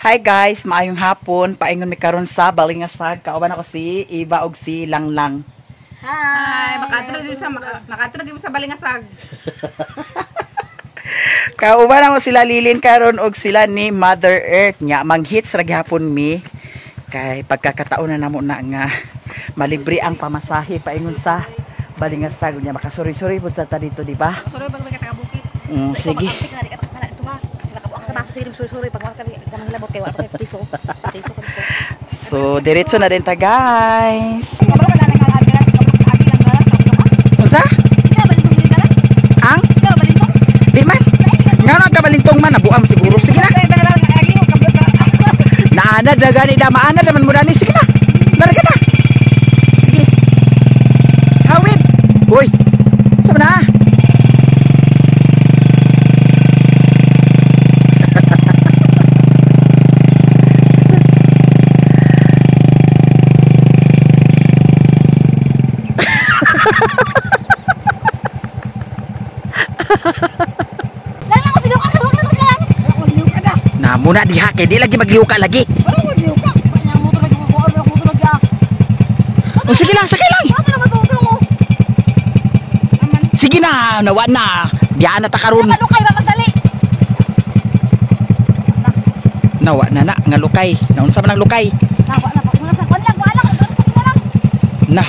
Hi guys, maayong hapon. Paingon mi karon sa Balingasag. Kauban ako si Iba og si Langlang. Hi, makatulog sa Balingasag. Kauban ako sila Lilin karon og sila ni Mother Earth nya manghits ra gihapon mi kay pagkakataon na namo na nga malibre ang pamasahe paingon sa Balingasag nya makasuri-suri pud sa ta dito, di ba? Suri pag may katagabukit. Sige. So, diretso na rin ta, guys. Unsa? Ang? Di man. Ngano ka balintong man nabuam siguro. Sige na. Naanad na gani da, maanad naman mo dani. Sige na. Larga na. Sige. Hawid. Uy. Sa na? Na muna diha kay di lagi magliuka lagi. O sige lang, sakay lang. Sige na, nawa na. Diha na ta karon. Nawa na na nga lukay. Naunsa man ang lukay? Na.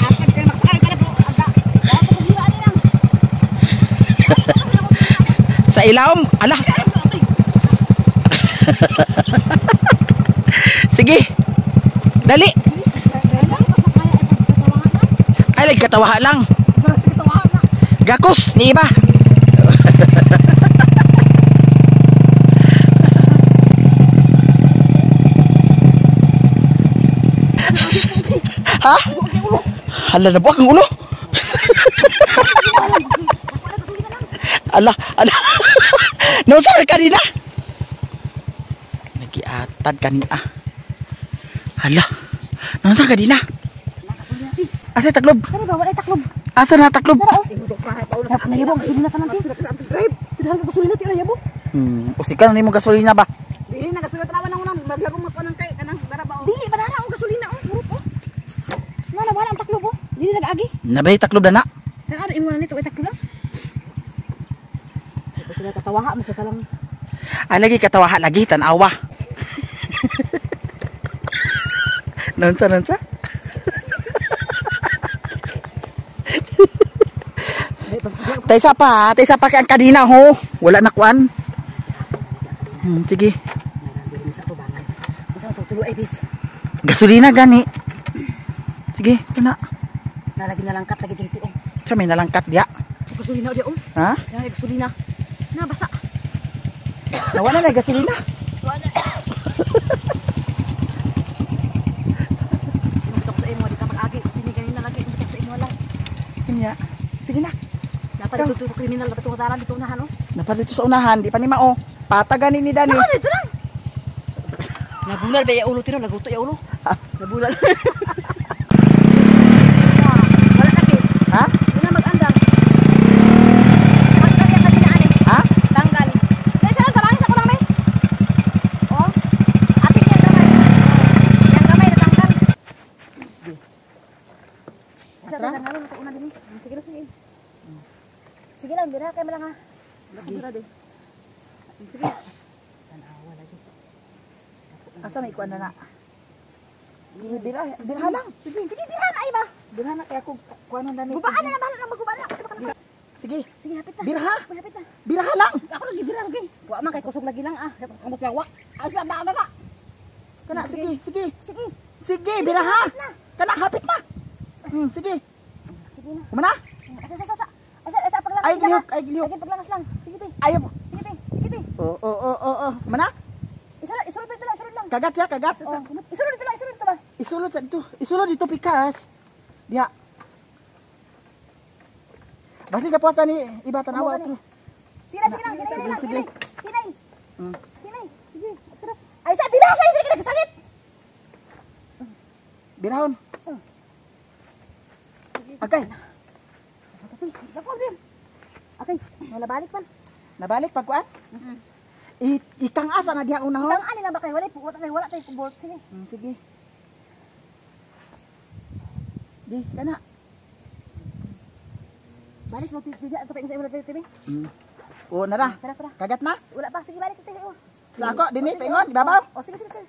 Sa ilawom, ala. Sige. Dali. Ay, lagi katawaha lang. Gakos ni iba. Ha? Hala, nabuak ang ulo. Ala, ala. Nausap ka kanina. Nagiatad kanina. Hala. Naunsa ka dina? Asa taklob? Asa na taklob? Usikan na nimo gasolina ba? Dili na gasolina tanawan nang unan, maglagong magkuan kay kanang dara ba. Dili ba na ang gasolina oh, murot oh. Wala wala ang taklob oh. Dili nag-agi. Nabay taklob na na. Sa ano imo na nito ay taklob? Sila katawaha man sa talang. Ay lagi katawaha lagi tan-awa. Nansa nansa. Taysa pa kay ang kadina ho. Wala na kuan. Sige. Gasolina gani. Sige, kana. Nalagi nalangkat lagi dito oh. Sa may nalangkat diya. Gasolina diya oh. Ha? Ay gasolina. Na basa. Nawala na gasolina. Wala. Magtok sa imo di ka pag-agi. Kini ganina lagi magtok sa imo lang. Kanya. Sige na. Dapat dito sa kriminal dapat tungdaran dito unahan oh. Dapat dito sa unahan, di pa ni mao. Patagan ni Dani. Nako dito lang. Nabulal ba ya ulo tino, naguto ya ulo. Nabulal. Wala na kay. Ha? Wala mag-andam. Tanggal ya kanina ani. Ha? Tanggal. Dai sa tabangin sa kulang may. Oh. Apit niya gamay. Yang gamay natanggal. Sa tanggal ko una dinhi. Sige lang sige. Sige lang, bira kay malang ha. Bira din. Sige. Tanawa lagi. Asa na ikuan na na? Bira, bira lang. Sige, sige, bira na ay ba. Bira na kay ako kuanon dani. Gubaan na bahala na magubaan na. Sige. Sige, hapit na. Bira. Hapit na. Bira lang. Ako lagi bira lagi. Wa man kay kusog lagi lang ah. Kamot yawa. Asa ba ka? Kana sige, sige. Sige. Sige, bira ha. Kana hapit na. Sige. Sige na. Kumana? Asa asa asa. Asa asa paglangas. Ay gilihok, ay gilihok. Ay paglangas lang. Sige te. Ayaw. Sige te, sige te. Oh, oh, oh, oh, oh. Kumana? Isulod, isulod dito lang, isulod lang. Kagat ya, kagat. Oh, isulod dito lang, isulod dito ba? Isulod sa dito. Isulod dito pikas. Diha. Basi ka puwasta ni iba tanawa atro. Sige lang, sige lang, sige lang, Sige. sige. Sige. Sige. Ay sa dila sa dili ka nagsalit. Birahon. Okay. Dako din. Okay, wala balik man. Nabalik pagkuan? Ikang asa na diha una ho. Ikang ani na ba kay wala puot kay wala tay kubot. Sige. Sige. Di kana. Balik mo ti sa sa imo ti. O na ra. Tara tara. Kagat na? Wala pa, sige balik ti. Sa ako dinhi paingon ibabaw. O sige sige.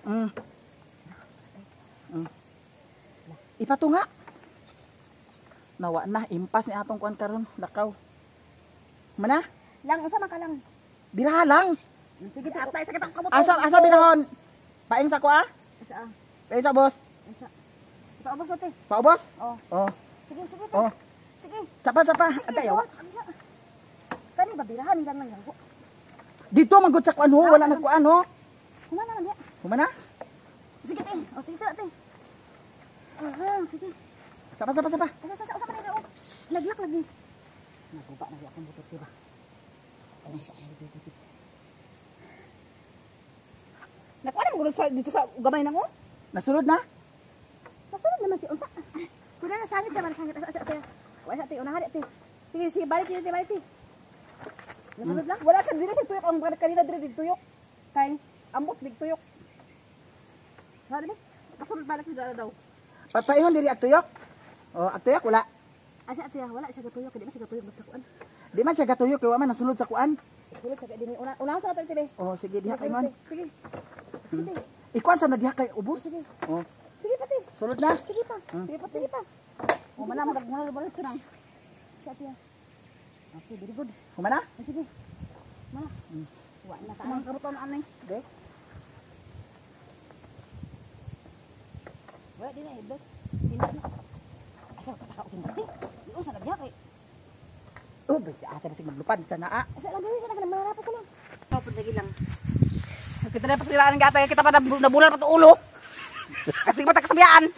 Ipatunga. Nawa na impas ni atong kuan karon lakaw. Mana? Lang unsa man ka lang? Biraha lang. Sige ta atay sa kitang kamot. Asa asa birahon? Paing sa ko ah? Asa? Paing sa boss. Asa? Paubos te. Paubos? Oh. Oh. Sige sige. Oh. Sige. Sapa sapa. Atay awa. Kani ba birahan lang lang ko. Dito magud sa kuan ho, wala nagkuan ho. Humana man diya. Humana? Sige te. O sige te. Aha, sige. Sapa sapa sapa. Asa asa asa man oh. Naglak lagi. Naguba na siya akong butot diba. Nakuha na mo sa dito sa gamay nang oh. Nasulod na? Nasulod naman si unta. Kuna na sangit siya man sangit asa asa te. Wala te unahan te. Sige sige balik te balik te. Nasulod lang. Wala sa dili sa tuyok ang kanina dili dig tuyok. Kay Ambot dig tuyok. Wala ba? Kasulod balik ni daw. Papaingon diri at tuyok. Oh, at tuyok wala. Asa ate wala siya gatuyok, di ba siya gatuyok basta kuan. Di man siya gatuyok kay wa man nasulod sa kuan. Sulod sa dinhi una unahan sa ato te. Oh, sige diha paingon. Sige. Sige. Ikuan sa na diha kay ubos. Sige. Oh, Sige pa te. sulod na. Sige pa. Sige pa, sige pa. O mana mo nagmuna balik ko nang. Siya siya. Okay, very good. Humana? Sige. Ma. Wa na ta. Mga kabuton anay. De. Wala din na hidlot. Tindak na. Asa ka taka og tindak. Unsa na diha kay? Oh, ba ate basig maglupad sa naa. Asa lang dili sa nang marapot ko lang. Tapos lagi lang. Kita na pasiraan gata kita pa nabulan pa to ulo. Kasi ba takasabiyaan?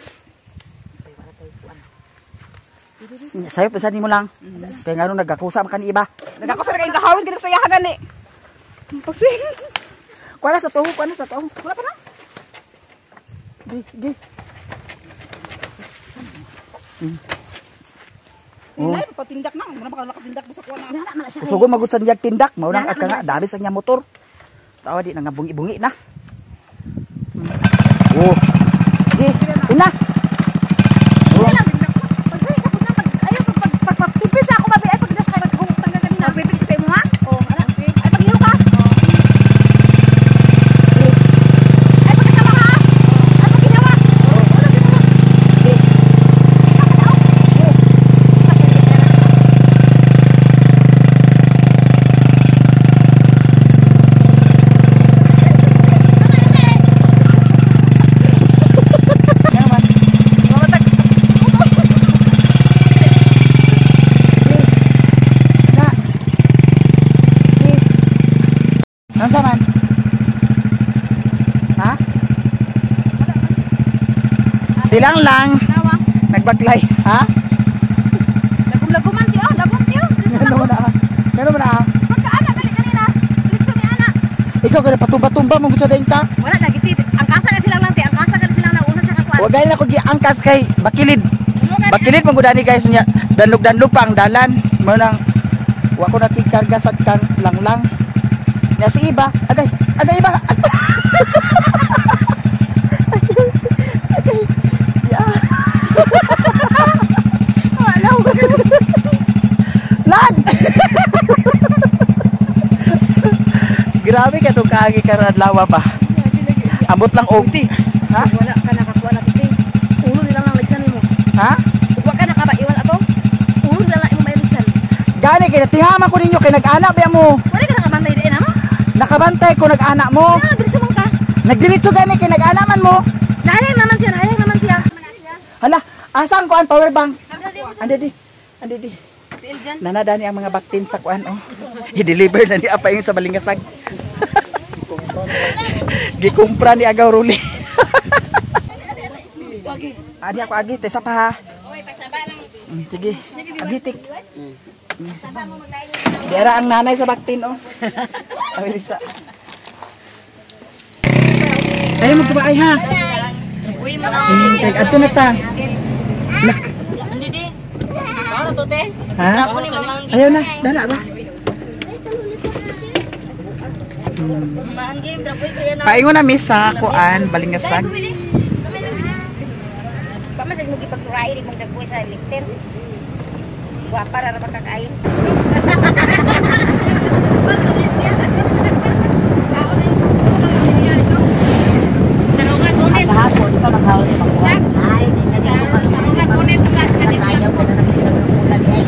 Sayo pinsan nimo lang. Kay ngano nagakusa man kani iba. Nagakusa na kayong kahawin kini sa yahagan ni. Pasing. Kuha na sa tuho, kuha na sa tuho. Wala pa na. Di, di. Oh. Hinay patindak na, muna baka nakatindak mo sa kuha na. Wala man siya. Usugo magud sa niyag tindak, mao nang ka nga dami sa niya motor. Tawa di na nga bungi-bungi na. Oh. Di, una. Oh. Pag pag ayo pag pag pagpipil sa ako babi ay pag das kay maghungog tangga kanina. Pagpipil ko sa imo ha? Oh, ana. Ay pagliho ka. Ay pagkasawa ka. Ay pagkinawa. Oh, wala ginawa. Na. Di. Nansa man? Ha? Silang lang. Nagbaklay. Ha? Lagum-laguman ti oh, lagum ti oh. Ano mo na? Ano mo na? Pagkaana dali kanina. Diretso ni ana. Ikaw kaya patumba-tumba mo gusto din ka. Wala lagi ti. Ang kasa ka silang lang ti, ang kasa ka silang na una sa kakuan. Wag na ko giangkas kay bakilid. Bakilid man gud ani guys niya. Danlog-danlog pa ang dalan. Mao nang wa ko natigkarga sa kan langlang. Nya si iba, agay, agay iba. Agay. Ya. Wala ko. Lag. Grabe ka tong kaagi karon adlaw ba. Ambot lang og. Ha? Wala ka nakakuha na ti. Ulo nila lang ligsan nimo. Ha? Ug wa ka nakabaiwan ato. Ulo nila lang imo mailigsan. Gani kay natihama ko ninyo kay nag-ana ba mo? Wala ka nakabantay diin ama? Nakabantay ko nag-ana mo. Wala diretso man ka. Nagdiretso gani kay nag-ana man mo. Nahayang naman siya, nahayang naman siya. Hala, asa ang kuan power bank? Ande di. Ande di. Nanadani ang mga baktin sa kuan oh. I-deliver na ni apa yung sa Balingasag. Gikumpra ni Agaw Ruli. Adi ako agi, tesa pa ha. Sige, agitik. Diara ang nanay sa baktin oh. Abilisa. Tayo magsabaay ha. Adto na ta. Lah. Ha? Ayaw na, dala ba? Paingon na mi sa kuan, Balingasag. Pamasag mo gipagturay rin mong dagboy sa likter. Guwapa ra ra makakain. Ay, di na dyan ko pag-ayaw ko na ng bigas ng pula di ay.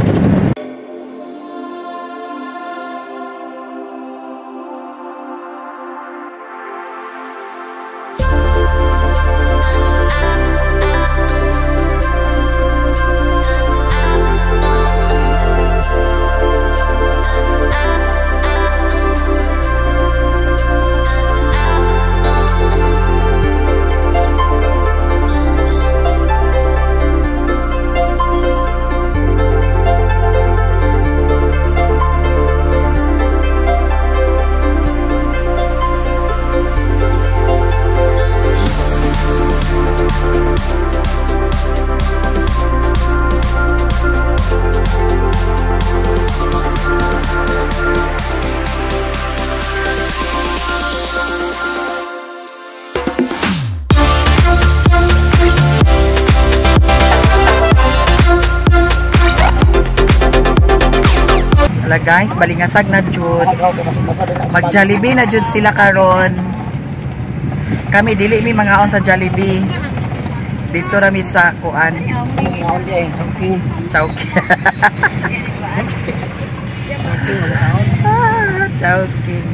Ala guys, Balingasag na jud. Mag Jollibee na jud sila karon. Kami dili mi mangaon sa Jollibee. Dito ra mi sa kuan. Chowking. Ah, Chowking.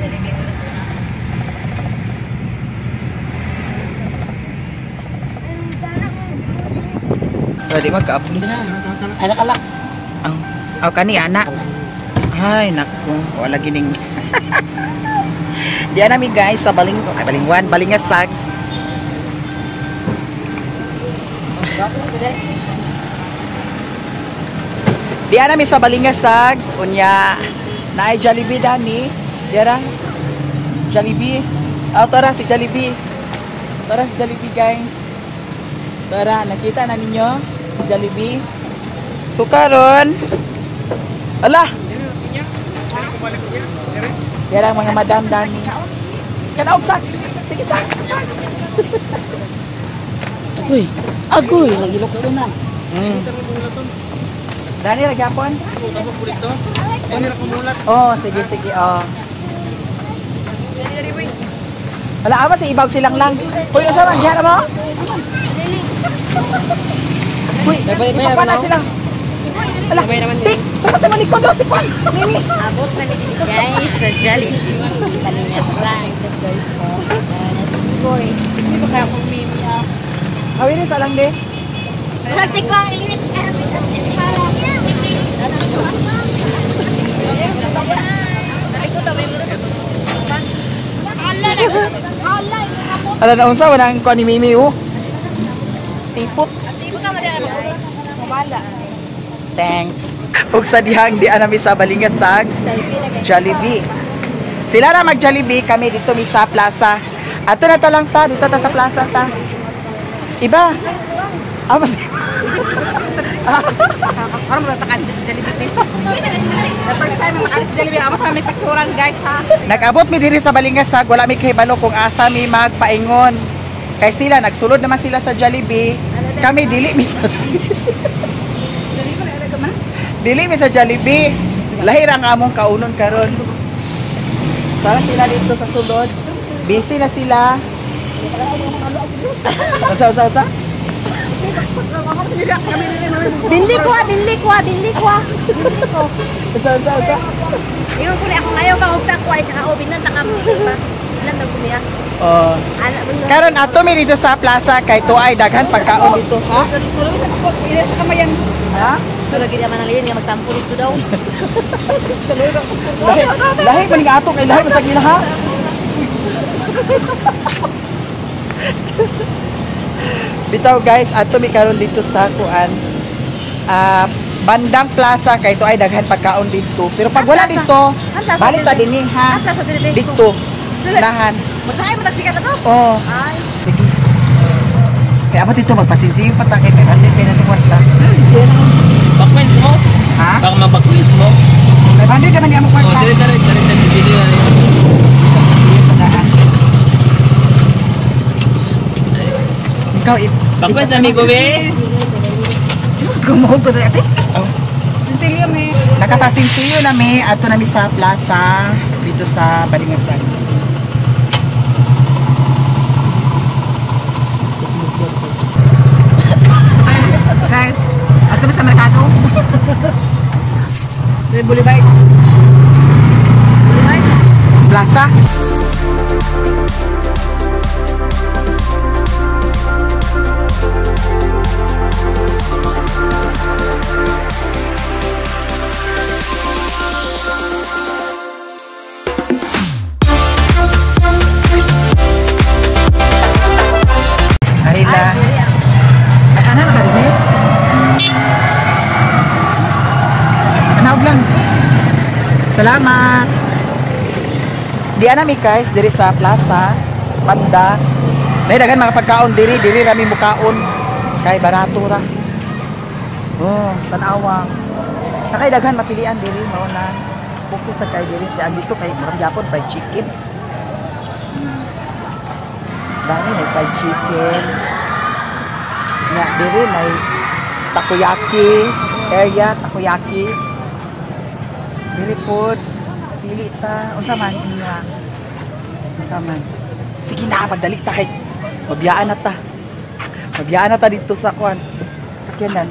Pwede magka-upload. Ay, nakalak. Ang aw kani ana. Ay naku, wala gining. Diyan nami guys sa Baling ay Balingwan, Balingasag. Diyan nami sa Balingasag, unya naay Jollibee dani. Diara. Jollibee. Aw tara si Jollibee. Tara si Jollibee guys. Tara, nakita na ninyo si Jollibee. So karon, ala. Yan ang mga madam dani. Kanaog sak. Sige sak. Agoy. Agoy, nagilokso na. Dani ra gyapon? Oh, sige sige oh. Ala ama sa ibag silang lang. Hoy, asa man diyan mo? Hoy, ipapa na silang. Ala, tik, baka sa malikod daw si Kwan. Nini. Abot na mi guys sa Jollibee. Balingasag. Nasa Iboy. Sige ba kaya kung mimi ah. Awin sa lang de. Praktik lang ilinit. Ala na unsa wala ang kuan ni Mimi oh. Tipot. Thanks. Ug sa dihang di anami sa Balingasag, Jollibee. Sila ra mag Jollibee, kami dito mi sa plaza. Ato na ta lang ta, dito ta sa plaza ta. Iba. Ah, mas Parang matakaan sa Jollibee. The first time na makalis sa Jollibee, amo sa may picturean guys ha. Nag-abot mi diri sa Balingasag, wala mi kahibalo kung asa mi magpaingon. Kay sila nagsulod naman sila sa Jollibee. Kami dili mi sa dili mi sa Jollibee. Lahi ra ang among kaunon karon. Para sila dito sa sulod. Busy na sila. Unsa unsa unsa? Binli ko ah, binli ko ah, binli ko ah. Binli ko. Unsa unsa unsa? Ingon ko na ako ayaw ka og takwa ay saka obin lang taka mo pa. Ilan na kumiya. Oh. Ala mo. Karon ato mi dito sa plaza kay tuay daghan pagkaon dito, ha? Ha? Gusto lagi naman ang liin nga magtampo dito daw. Lahi, lahi man nga ato kay lahi man sa gila ha. Bitaw guys, ato mi karon dito sa kuan. Bandang plaza kay tuay daghan pagkaon dito. Pero pag wala dito, balik ta dinhi ha. Dito. Nahan. Magsakay mo taxi ka na to. Oh. Ay. Sige. Kaya abot dito magpasinsi pa ta kay 500 kay natin kwarta. Bakwins mo? Ha? Baka mabakwins mo? 500 naman niya mo Oh, kwarta. dire dire dire dire dire. Ikaw, Bakwens amigo be. Gumuhog ko dali ate. Oh. Sintilyo me. Nakapasintiyo na mi ato na mi sa plaza dito sa Balingasag. Guys, ato mi sa merkado. Sa Boulevard. Boulevard. Plaza. Arila. Nakana na ka rin eh? Tanaw lang. Salamat. Di ana mi guys diri sa plaza, Panda. Nay daghan mga pagkaon diri, diri ra mi mukaon kay barato ra. Oh, tan-awa. Nakay daghan mapilian diri mao na. Focus sa kay diri ang dito kay murag gyapon fried chicken. Dami may fried chicken. Nga diri may takoyaki area, takoyaki. Diri food. Pili ta. Unsa man inyo? Unsa man? Sige na, pagdali ta kay mabiyaan na ta. Mabiyaan na ta dito sa kuan. Sakyanan.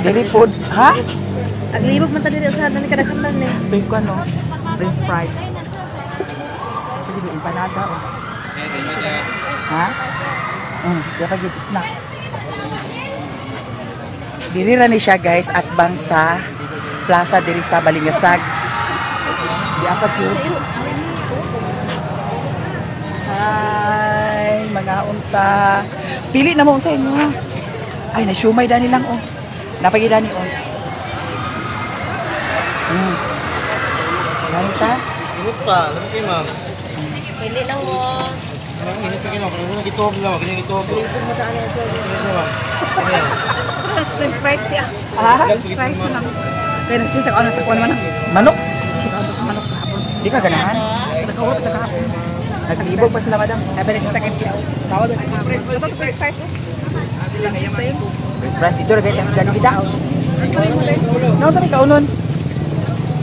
Diri food, ha? Aglibog man ta diri sa dani kadaghan ni. Ito yung kuan no. French fries. Sige, empanada oh. Ha? Di pa gid snacks. Diri ra ni siya guys at bang sa plaza diri sa Balingasag. Di apa jud. Hi, mga unta. Pili na mo unsa inyo. Ay, na siomay dani lang oh. Napagi dani oh. Dani ta? Init pa, alam kayo ma'am. Pili lang mo. Init pa kayo ma'am. Kaya gituog lang, kaya gituog. Ano yan? French fries ti ah. Ah, French fries na lang. Kaya nagsinta ko ano sa kuan man. manok. Sinta ko sa manok kahapon. Di ka ganahan? Nagkahulog ta kahapon. Naglibog pa sila madam. Ay balik sa second tiyaw. Tawag sa French fries. French fries dito ra guys sa Jollibee da. No, sa kaunon.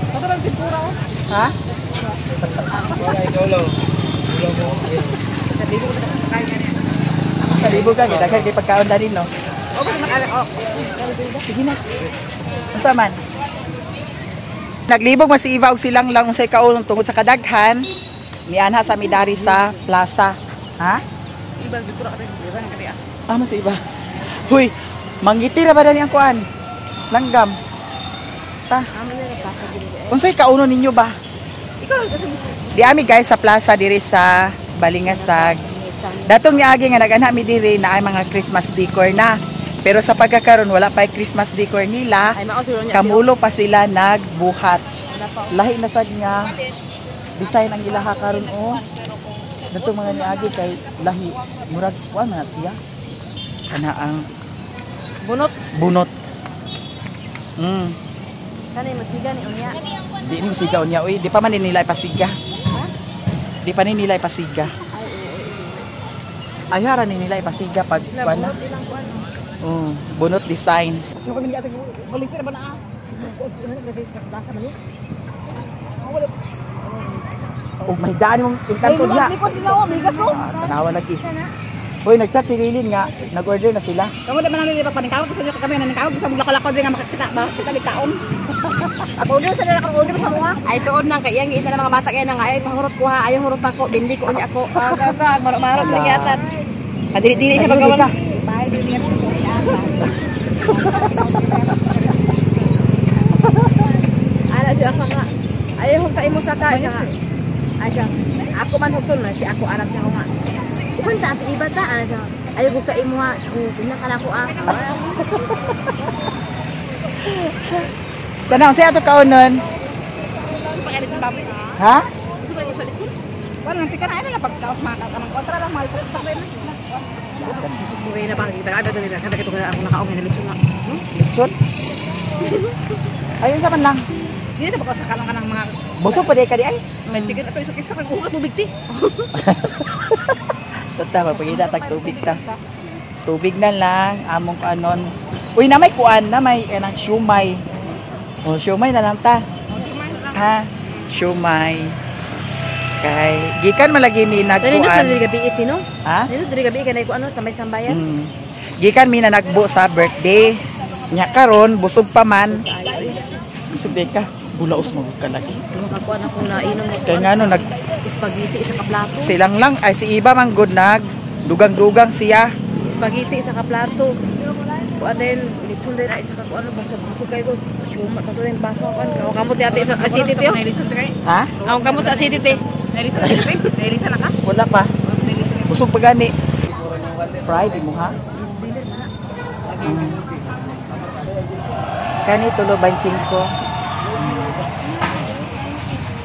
Ito lang tempura oh. Ha? Wala, ikaw lang. Wala mo. Kalibog ka, daghan kay pagkaon dani no. Oh, basta nakala oh. Sige na. Unsa man? Naglibog man si Iva og silang lang unsay kaon tungod sa kadaghan. Mianha sa midari sa plaza. Ha? Iba tempura ka iba ka ah. Ah, mas iba. Huy, mangiti ra ba dani ang kuan? Langgam. Ta. Unsay kaunon ninyo ba? Ikaw kasi Di ami guys sa plaza diri sa Balingasag. Datong niagi nga nag-anha mi diri na ay mga Christmas decor na. Pero sa pagkakaron wala pa Christmas decor nila. ay mao siguro niya. Kamulo pa sila nagbuhat. Lahi na sad nga design ang ilaha karon oh. Datong mga niagi kay lahi murag kuan na siya. Kana ang Bunot. bunot. Kani masiga ni unya. Di ni siga unya uy, di pa man ni nila ipasiga. Di pa ni nila ipasiga. Ay, hara ni nila ipasiga pag kuan na. Bunot ilang kuan. Oh, bunot design. Kasi ko minigay volunteer ba na ah? Kasi man ni. Oh, may daan mong engkanto niya. Ay, ko sila oh, migas oh. Ah, tanawa lagi. Hoy, nagchat si Lilin nga, nag-order na sila. Kamu di man nila paningkawag sa inyo kami naningkawag sa mga lako-lako din nga makakita ba? Kita ni kaon. Order sa nila order sa mga. Ay tuod nang kay iyang giita na mga bata kay nang ay pahurot ko ha, ayaw hurot ako, bindi ko unya ako. Ah, kaka, marot-marot lagi atan. Kadiri-diri siya Dili pagkawan. ka. Bahay dili nga sa Ana siya ka nga. Ayaw hugta imo sa ka siya nga. Ay siya. Ako man hugton na si ako anak siya ko nga. Kunta at iba ta ana siya. Ayaw hugta imo ha. Tingnan ka na ako ah. Tanaw, siya ato kaunon. Gusto pa kayo sa baboy. Ha? Gusto pa kayo sa lechon? Wala nang tika na ano na pagkaos mga kanang kontra lang mga ipag pa na. Gusto ko na pa kita kada dali na kada kito ako nakaong na lechon nga. Lechon? Ayun sa man lang. Dili na ba sa kanang kanang mga Busog pa di ka di ay. may chicken ato isang kista kag ugat tubig ti. Ta, magpangita tag tubig ta. Tubig na lang among anon. Uy, na may kuan na may kanang siomay. Oh, siomay na lang ta. Ha? Siomay. Kay gikan malagi mi Dali nagkuan. diri gabi iti no? Ha? Dili diri gabi kanay ko ano tambay sambayan. Gikan mi na nagbo sa birthday. Nya karon busog pa man. Busog di ka. Bulaos mo ka lagi. Makakuan ako na inom Kay ngano nag spaghetti isa ka plato. silang lang ay si Iba man good nag dugang-dugang siya. Spaghetti isa ka plato. Kuan din lechon din ay isa ka kuan basta buto kay ko. Suma ka din baso kan. Ako kamot yate sa city te. Ha? Ako kamot sa city te. Nailisan na ka? Wala pa. Busog pa gani. Fried mo ha? Kani tulo banching ko.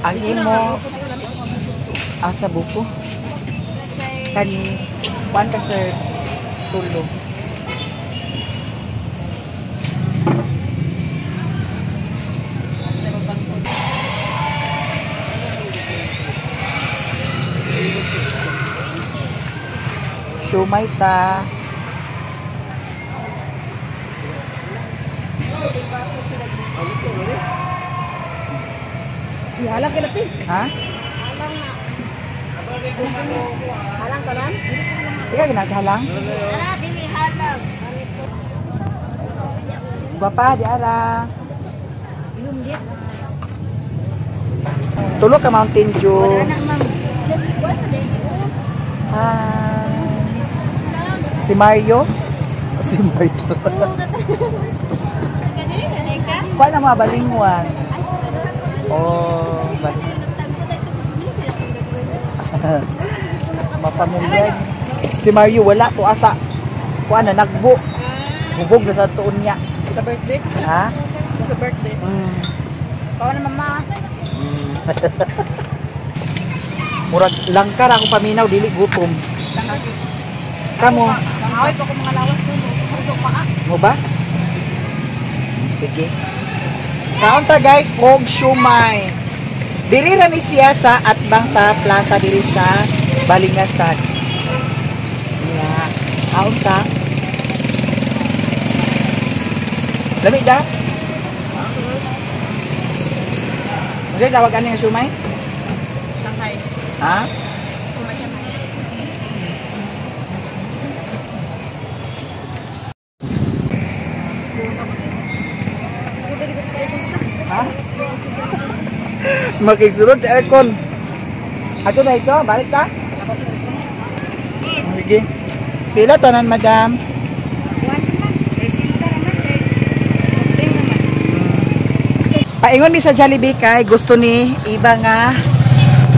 Ang imo asa buko. Kani kuan ka sir tulo. Siomay ta. Halang ka na te. Ha? Halang tanan? Ikaw ginaghalang? Ara, dili halang. Guwapa, di ara. Tulo ka Mountain Dew. Hi. Si Mario? Si Mario. Kuha na mga balingwan. Oh, ba. Mapamilyar. Si Mario wala to asa. Kuha na nagbo. Hubog na sa tuon niya. Sa birthday? Ha? Sa birthday. Kawa na mama. Murag langkar akong paminaw dili gutom. Kamo, Away ko mga lawas ko. Busog pa ka. mo ba? Sige. Kaon ta guys og siomay. Diri ra ni siya sa atbang sa plaza diri sa Balingasag. Yeah. Kaon ta. Lami da. Ano tawag ani nga siomay? Shanghai. Ha? Ha? Makisurot sa aircon. Ato na ito, balik ka. Sige. Sila tanan, madam. Paingon mi sa Jollibee kay gusto ni iba nga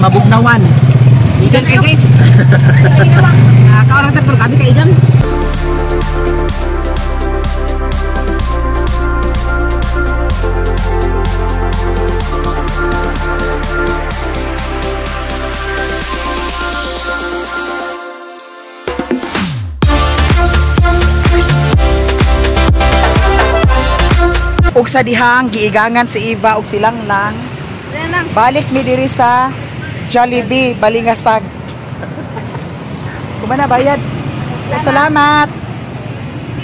mabugnawan. Igan kayo guys. Kaon lang pero kami kaigan. Ug sa dihang giigangan si Eva og silang lang. Balik mi diri sa Jollibee, Balingasag. Kumana bayad. Salamat.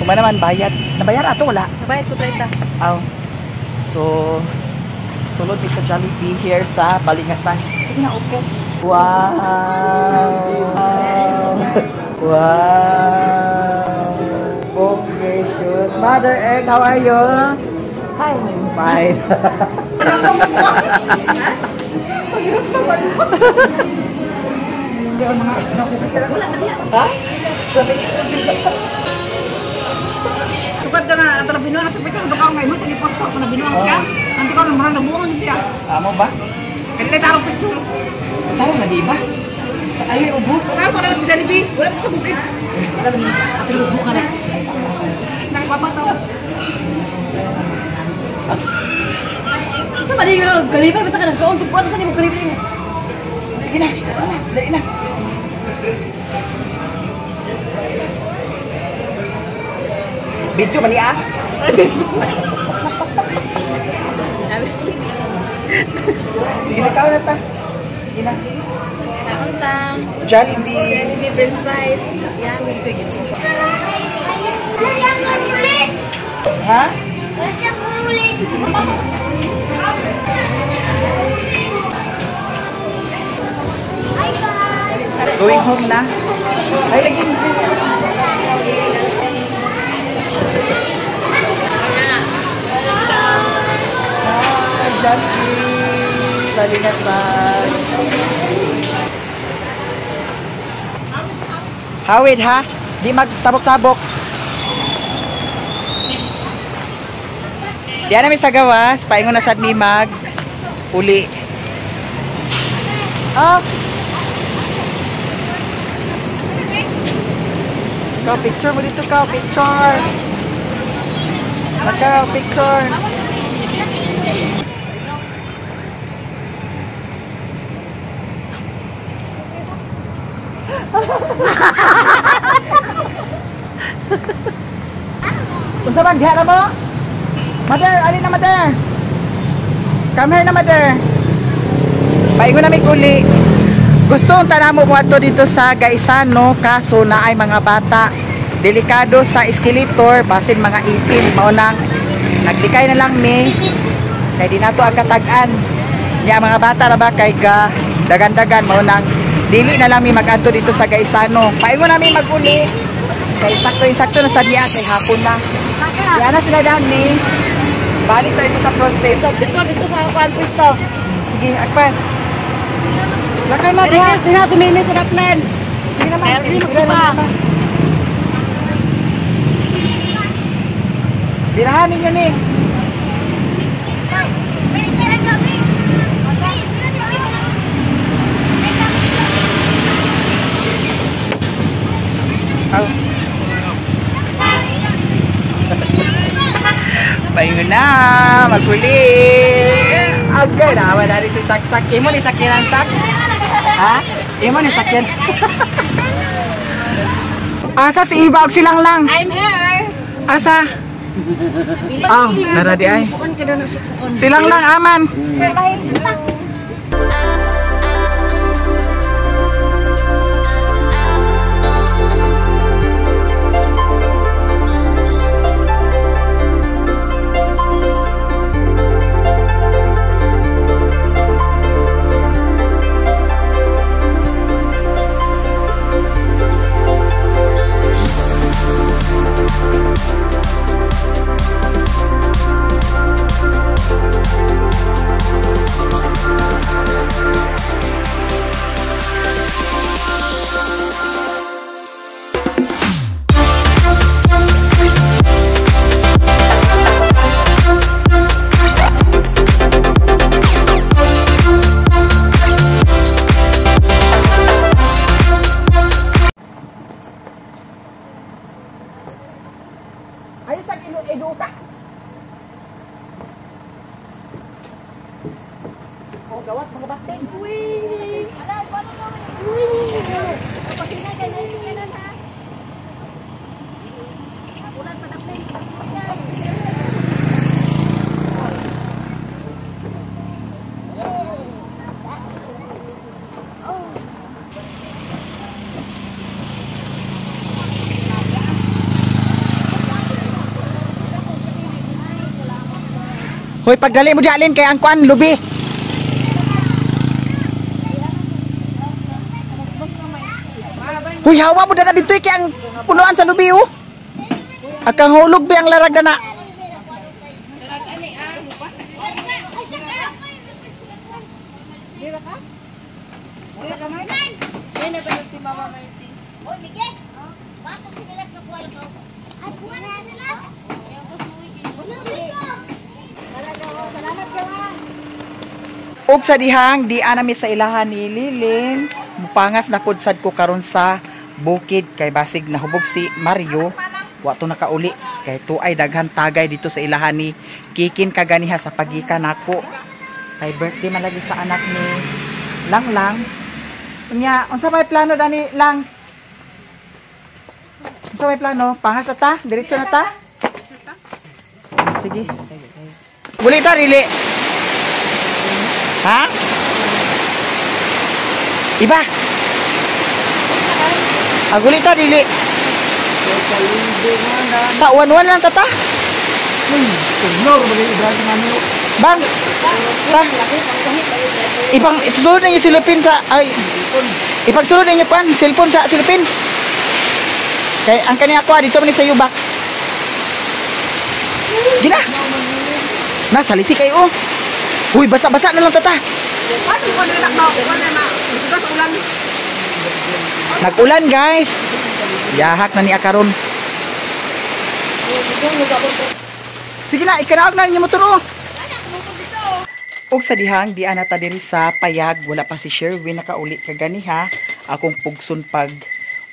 Kumana man bayad. Nabayar ato wala. Nabayad ko 30. Aw. So sulod mi sa Jollibee here sa Balingasag. Sige na, okay. Wow. Wow. Bonggacious. Mother Egg, how are you? Fine. Fine. Ha? Tukad ka na, ato na binuang sa picture, ka ngayon, ito ni post ko na binuang siya. Nanti ko na nabuang siya. Amo ba? Kanila tarong picture. Tarong na di ba? Ay, ubo. Kaya ko na si Jollibee, wala pa sa bukid. Wala ba niya? Ato ubo ka na. Nakapataw. Sa mali ko kalipay bata ka nagkaon tugpuan sa nimo kalipay. Sige na. Dali na. Video mali ah. Sige na, kaon na ta. Sige na. Butang. Jollibee. Jollibee french fries. Yummy. Ha? Going home na. Ay, lagi. Hi, Jollibee. Balingasag. Hawid ha. Di magtabok-tabok. Diyan namin sa gawas. Paingon na sad mi mag uli. Ah. Ikaw, picture mo dito ka, picture. Ikaw, picture. Unsa man diha na mo? Mother, alin na mother? Come here na mother. Paingon na may uli. Gusto ang tanamo mo ato dito sa Gaisano, kaso na ay mga bata. Delikado sa escalator, basin mga ipin. Mao nang naglikay na lang mi. Kay di nato ang katag-an. Niya mga bata ra ba kay ga dagan-dagan, mao nang dili na lang mi mag-adto dito sa Gaisano. Paingon nami mag-uli. Kay sakto-sakto na sa diya kay hapon na. Diya na sila dami. Balik tayo sa front seat. Dito sa kuan pwesto. Sige, agpas. Lakay na diha. Diha si Mimi sa plan. Sige naman. Ay, magsuba. Dirahan ninyo ni. Aw. Paingon na, maguli. Agay na, wala rin si Saksak. Imo ni sakyanan, Sak? Ha? Imo ni sakyan. Asa si Iba og silang lang? I'm here. Asa? Oh, nara di ay. Silang lang aman. Gawas mga bating. Hoy, pagdali mo dialin kay ang kuan lubi. Uy, hawa mo dana dito kay ang punuan sa lubi oh. Akang hulog bi ang larag dana. Og sa dihang di anami sa ilahan ni Lilin, mupangas na pud sad ko karon sa bukid kay basig nahubog si Mario, wa to nakauli kay tuay daghan tagay dito sa ilahan ni Kikin kaganiha sa pagika nako. Kay birthday man lagi sa anak ni Langlang. Unya, unsa may plano dani Lang? Unsa may plano? Pangas na ta? Diretso na ta? Sige. Buli ta dili. Ha? Iba. Aguli ta dili. Ta 1-1 lang tata. Ignore ba kayo ibrahim namin? Bang. Ta. Ipang ipsulod ninyo silupin sa ay. Ipagsulod ninyo kwan cellphone sa silupin. Kay ang kani ako dito man ni sa U-box. Gina. Nasalisi kayo oh. Uy, basa-basa na lang tata. Ano ko na na ko na na. Sa ulan. Nag-ulan guys. Yahak na ni akaron. Sige na, ikanaog na inyo motor oh. Og sa dihang di ana ta diri sa payag, wala pa si Sherwin nakauli kaganiha. Akong pugson pag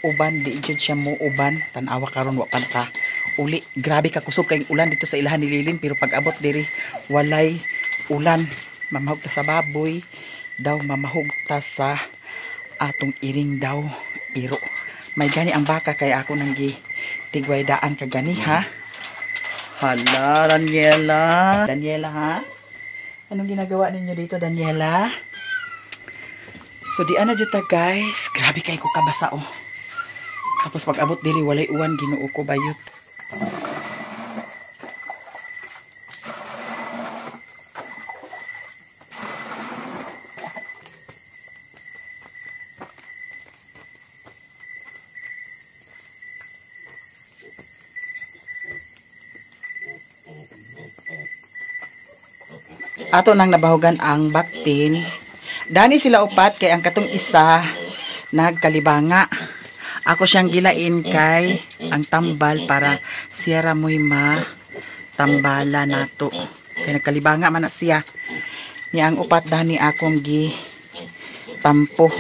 uban, di jud siya mo uban. Tan-awa karon wa pa naka uli. Grabe ka kusog kayong ulan dito sa ilahan ni Lilin, pero pag abot diri walay ulan. Mamahog ta sa baboy daw, mamahog ta sa atong iring daw iro. May gani ang baka kay ako nang gi tigway daan kaganiha. Hala, Daniela. Daniela ha? Anong ginagawa ninyo dito, Daniela? So di ana jud ta guys. Grabe kay ko kabasa oh. Tapos pag abot diri walay uwan, Ginoo ko bayot. Ato nang nabahugan ang baktin. Dani sila upat kay ang katong isa nagkalibanga. Ako siyang gilain kay ang tambal para siya ra mo'y ma tambala nato. Kay nagkalibanga man na siya. Niya ang upat dani akong gi tampo.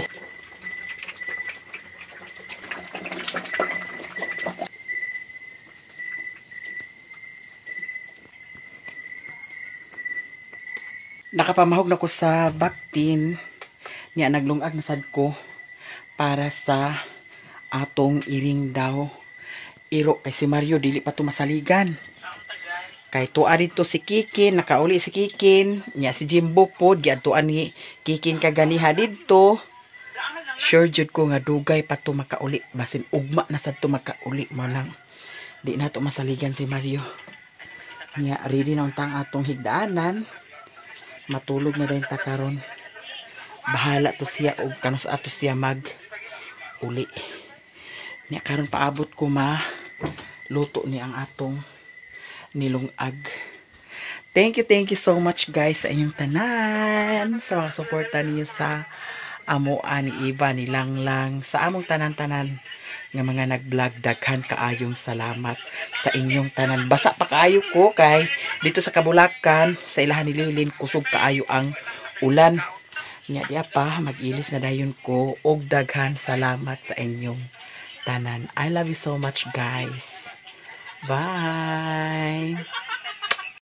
Nakapamahog na ko sa baktin. Niya naglungag na sad ko para sa atong iring daw iro kay si Mario dili pa tumasaligan. Kay tuwa dito si Kikin, nakauli si Kikin, niya si Jimbo pod giadtuan ni Kikin kaganiha didto. Sure jud ko nga dugay pa to makauli, basin ugma na sad to makauli mo lang. Di na to masaligan si Mario. Niya ready na untang atong higdaanan. Matulog na din ta karon. Bahala to siya og kanus ato siya mag uli. Niya karon paabot ko ma luto ni ang atong nilungag. Thank you so much guys sa inyong tanan, sa mga suporta niyo sa amo ani Iba ni Langlang, sa among tanan-tanan nga mga nag-vlog. Daghan kaayong salamat sa inyong tanan. Basa pa kaayo ko kay dito sa Kabulakan sa ilahan ni Lilin kusog kaayo ang ulan. Nya diya pa mag-ilis na dayon ko og daghan salamat sa inyong tanan. I love you so much guys. Bye.